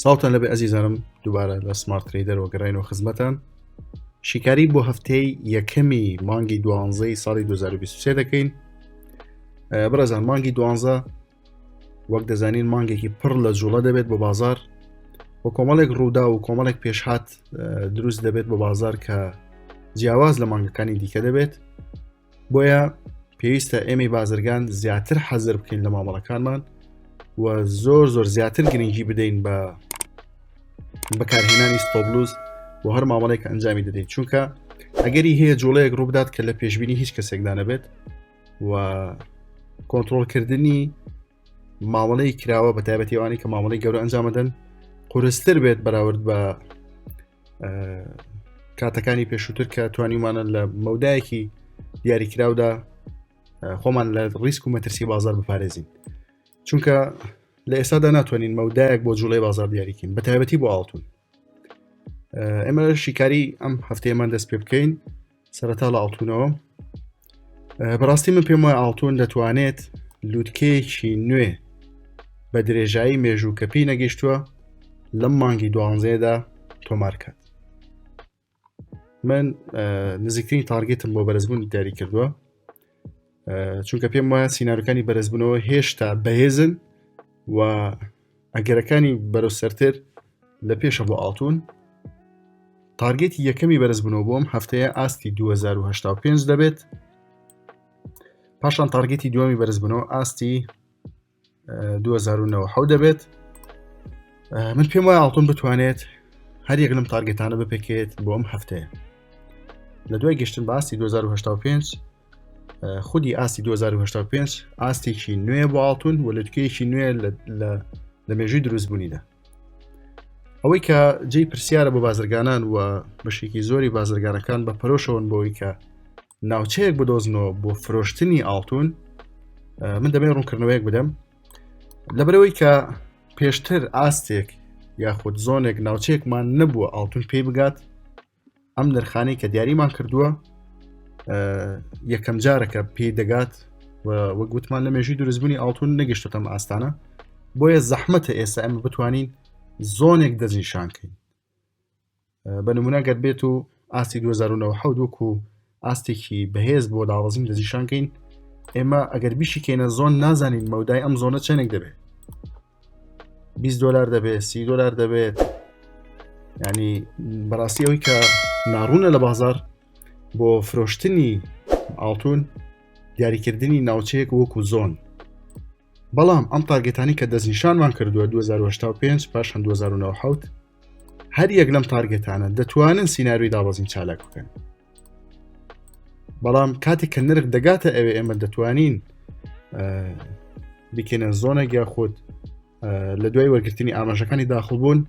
ساڵتان لەبێ ئەزیزانم دووبارە لە Smart Trader ەوە گەڕینەوە خزمەتان شیکاری بۆ هەفتەی یەکەمی مانگی دوانزەی ساڵی 2023 دەکەین بڕێزان مانگی دوانزە وەک دەزانین مانگێکی پڕ لە جوڵە دەبێت بۆ بازار و کۆمەڵێک ڕوودا و کۆمەڵێک پێشهات دروست دەبێت بۆ بازار کە جیاواز لە مانگەکانی دیکە دەبێت بۆیە پێویستە ئێمەی بازرگان زیاتر حەزر بکەین لە مامەڵەکانمان و زۆر زۆر زیاتر گرنگی بدەین بە بەکارهێنانی stop loss بۆ هەر مامەڵێک ئەنجامی دەدەین چونکە ئەگەری هەیە جوڵەیەک ڕووبدات کە لە پێشبینی هیچ کەسێکدا نەبێت و کۆنتترۆلکردنی مامەڵەی کراوە بە تایبەتی ئەوانەی کە مامەڵەی گەورە ئەنجامەدەن قورستر بێت بەراورد بە کاتەکانی پێشووتر کە توانیمانە لە مەودایەکی دیاریکراودا خۆمان لە ڕیسک و مەترسی بازار بپارێزین چونکە لە ئێستادا ناتوانین مەودایەک بۆ جوڵەی بازار دیاریکەین بە تایبەتی بۆ ئاڵتون ئێمە شیکاری ئەم هەفتەیەمان دەست پێ بکەین سەرەتا لە ئاڵتونەوە بەڕاستی من پێم وایە ئاڵتون دەتوانێت لووتکەیەکی نوێ بە درێژایی مێژوو کە پێی نەگەیشتووە لەم مانگی دوانزەیەدا تۆمارکات من نزیکترین target م بۆ بەرزبوون دیاری کردووە چونکە پێم وایە سیناریۆکانی بەرزبوونەوە هێشتا بەهێزن و ئەگەرەکانی بەرەو سەرتر لە پێشە بۆ ئاڵتون target ی یەکەمی بەرزبوونەوە بۆم هەفتەیە ئاستی 2085 دەبێت پاشان target ی دووەمی بەرزبوونەوە ئاستی 2009 دەبێت من پێم وایە ئاڵتون بتوانێت هەر یەک لەم target انە بپێکێت بۆ ئەم هەفتەیە لە دوای گەشتن بە ئاستی 2085 خودی ئاستی 2085 ئاستێکی نوێ بۆ ئاڵتون و لەتکەیەکی نوێ لە مێژووی دروستبوونیدا ئەوەی کە جێی پرسیارە بۆ بازرگانان و بەشێکی زۆری بازرگانەکان بە پەرۆشەوەن بۆی کە ناوچەیەک بدۆزنەوە بۆ فرۆشتنی ئاڵتون من دەمێ ڕوونکردنەوەیەک بدەم لەبەرەوەی کە پێشتر ئاستێک یاخود زۆنێک ناوچەیەکمان نەبووە ئاڵتون پێی بگات ئەم نرخانەی کە دیاریمان کردووە یەکەم جارە کە پێی دەگات وەک وتمان لە مێژوی دروستبوونی ئاڵتون نەگەشتەتەم ئاستانە بۆیە زەحمەتە ئێستا ئەمە بتوانین زۆنێک دەستنیشانکەین بە نمونە گەر بێت و ئاستی 2009 وەکو ئاستێکی بەهێز بۆ داوەزین دەستنیشانکەین ئێمە ئەگەر بیشیکەینە زۆن نازانین مەودای ئەم زۆنە چەندێک دەبێت 20 دلار دەبێت 30 دلار دەبێت ینی بەڕاستی ئەوەی کە ناڕوونە لە بازار بۆ فرۆشتنی ئاڵتون دیاریکردنی ناوچەیەک وەکو زۆن بەڵام ئەم target انی کە دەستنیشانمان کردووە 2085 پاشان 2009 هەر یەک لەم target انە دەتوانن سیناریۆی دابەزین چالاک بکەن بەڵام کاتێک کە نرخ دەگاتە ئەوێ ئێمە دەتوانین بیکەینە زۆنێک یاخود لە دوای وەرگرتنی ئاماژەکانی داخل بوون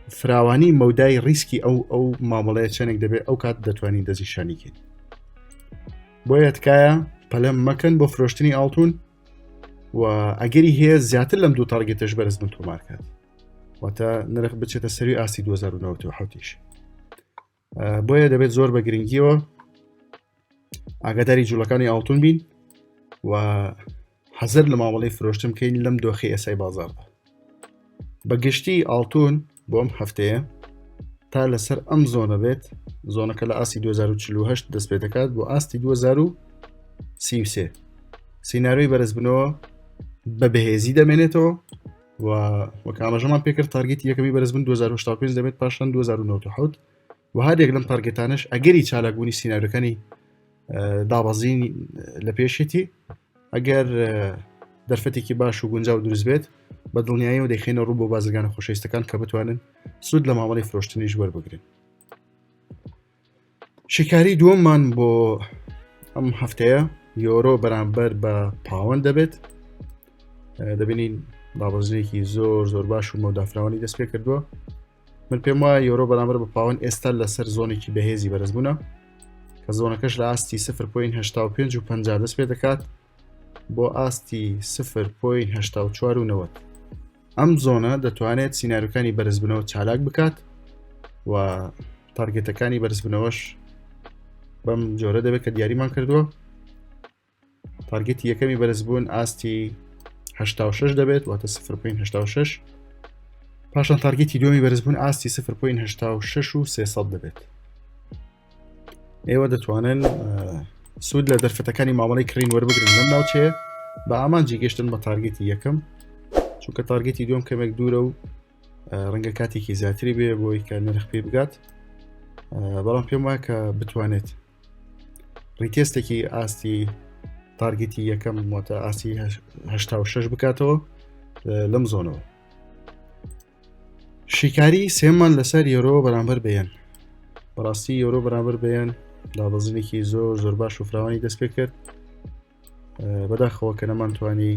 فراوانی مەودای ریسکی ئەو ئەو مامەڵەیە چەندێک دەبێت ئەو کات دەتوانین دەستنیشانیکەین بۆیە تکایە پەلەم مەکەن بۆ فرۆشتنی ئاڵتون و ئەگەری هەیە زیاتر لەم دوو target ەش بەرز بن تۆمارکات واتە نرخ بچێتە سەری ئاستی 2097یش بۆیە دەبێت زۆر بە گرنگیەوە ئاگاداری جوڵەکانی ئاڵتون بین و حەزەر لە مامەڵی فرۆشتن بکەین لەم دۆخی ئێسای بازاردا بە گشتی ئاڵتون بۆ ئەم هەفتەیە تا لەسەر ئەم زۆنە بێت زۆنەکە لە ئاستی 2048 دەست پێ دەکات بۆ ئاستی 2033 سیناریۆی بەرزبنەوە بە بەهێزی دەمێنێتەوە و وەک ئاماژەمان پێکرد target ی یەکەمی بەرزبوون 2085 دەبێت پاشان 2097 و هەرێک لەم target انەش ئەگەری چالاکبوونی سیناریۆکانی دابەزین لە پێشێتی ئەگەر دەرفەتێکی باش و گونجاو دروست بێت بە دڵنیایی و دەخێنە ڕوو بۆ بازرگانە خۆشەویستەکان کە بتوانن سوود لە مامەڵی فرۆشتنیش وەربگرن شیکاری دووەممان بۆ ئەم هەفتەیە یۆرۆ بەرامبەر بە پاوەند دەبێت دەبینین دابەزینێکی زۆر زۆر باش و مەودافراوانی دەست پێ کردووە من پێم وایە یۆرۆ بەرامبەر بە پاوەند ئێستا لەسەر زۆنێکی بەهێزی بەرزبوونە کە زۆنەکەش لە ئاستی 0.85 و 50 دەست پێ دەکات بۆ ئاستی 0.84 و 90 ئەم زۆنە دەتوانێت سیناریۆکانی بەرزبوونەوە چالاک بکات و target ەکانی بەرزبوونەوەش بەم جۆرە دەبێت کە دیاریمان کردووە target ی یەکەمی بەرزبوون ئاستی 86 دەبێت واتە 0.86. پاشان target ی دووەمی بەرزبوون ئاستی 0.86 و 300 دەبێت. ئێوە دەتوانن سوود لە دەرفەتەکانی مامەڵی کڕین وەربگرن لەم ناوچەیە بە ئامانجی گەشتن بە target ی یەکەم چونکە target ی دووەم کەمێک دوورە و ڕەنگە کاتێکی زیاتری بێ بۆی کە نرخ پێ بگات بەڵام پێم وایە کە بتوانێت retest ێکی ئاستی target ی یەکەم واتە ئاستی 86 بکاتەوە لەم zone ەوە شیکاری سێمان لەسەر یۆرۆ بەرامبەر بە yen بەڕاستی یۆرۆ بەرامبەر بە yen دابەزینێکی زۆر زۆر باش و فراوانی دەست پێ کرد بەداخەوە کە نەمانتوانی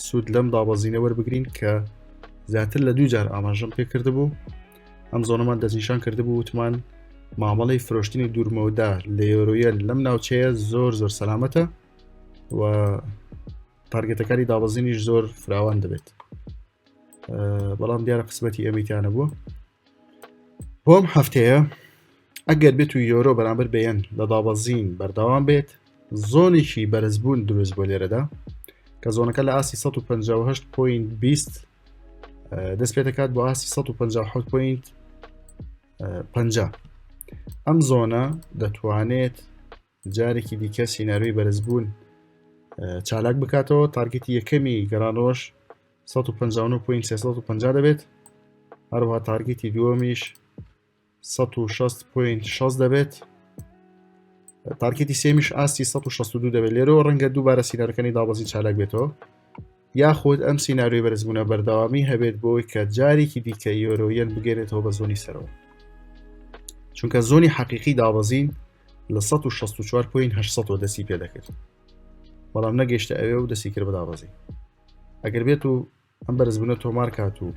سوود لەم دابەزینە وەربگرین کە زیاتر لە دوو جار ئاماژەم پێ کردبوو ئەم zone ەمان دەستنیشان کردبوو وتمان مامەڵەی فرۆشتنی دوورمەودا لە یۆرۆیە لەم ناوچەیە زۆر زۆر سەلامەتە و target ەکانی دابەزینیش زۆر فراوان دەبێت بەڵام دیارە قسمەتی ئەمیتیانە بووە بۆم هەفتەیە ئەگەر بێت و یۆرۆ بەرامبەر بە yen لە دابەزین بەردەوام بێت zone ێکی بەرزبوون دروست بۆ لێرەدا کە zone ەکە لە ئاستی 158.20 دەست پێ دەکات بۆ ئاستی 157.50 ئەم zone ە دەتوانێت جارێکی دیکە سیناریۆی بەرزبوون چالاک بکاتەوە target ی یەکەمی گەڕانەوەش 159.350 دەبێت هەروەها target ی دووەمیش 160.6 دەبێت target ی سێمیش ئاستی 162 دەبێت لێرەوە ڕەنگە دووبارە سینارەکانی دابەزین چالاک بێتەوە یاخود ئەم سیناریۆی بەرزبوونە بەردەوامی هەبێت بۆی کە جارێکی دیکە یۆرۆ yen بگەرێتەوە بە zone ی سەرەوە چونکە zone ی حەقیقی دابەزین لە 164.800 دەستی پێ دەکرد بەڵام نەگەیشتە ئەوێ و دەستی کرد بە دابەزین ئەگەر بێت و ئەم بەرزبوونە تۆمار کات و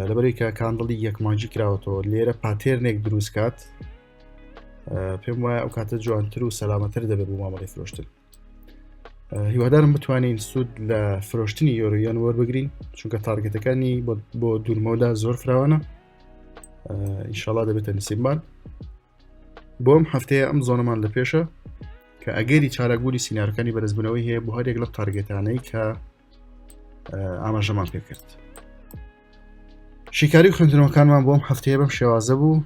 لەبەری کە candle ی یەک مانگی کراوەتەوە لێرە pattern ێک دروست کات پێم وایە ئەو کاتە جوانتر و سەلامەتر دەبێت بۆ مامەڵی فرۆشتن هیوادارم بتوانین سوود لە فرۆشتنی یۆرۆ yen وەربگرین چونکە target ەکانی بۆ دوورمەودا زۆر فراوانە ئینشاڵا دەبێتە نسیبمان بۆ ئەم هەفتەیە ئەم zone ەمان لە پێشە کە ئەگەری چالاکبوونی سینارەکانی بەرزبوونەوەی هەیە بۆ هەرێک لەم target انەی کە ئاماژەمان پێکرد شیکاری و خوێندنەوەکانمان بۆم هەفتەیە بەم شێوازە بوو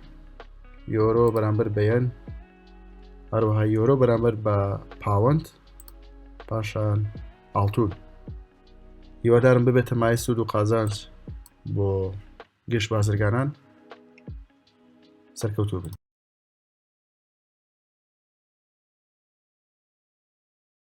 یۆرۆ بەرامبەر بە yen هەروەها یۆرۆ بەرامبەر بە پاوەند پاشان ئاڵتون هیوادارم ببێتە مای سوود و قازانج بۆ گشت بازرگانان سەرکەوتوو بن.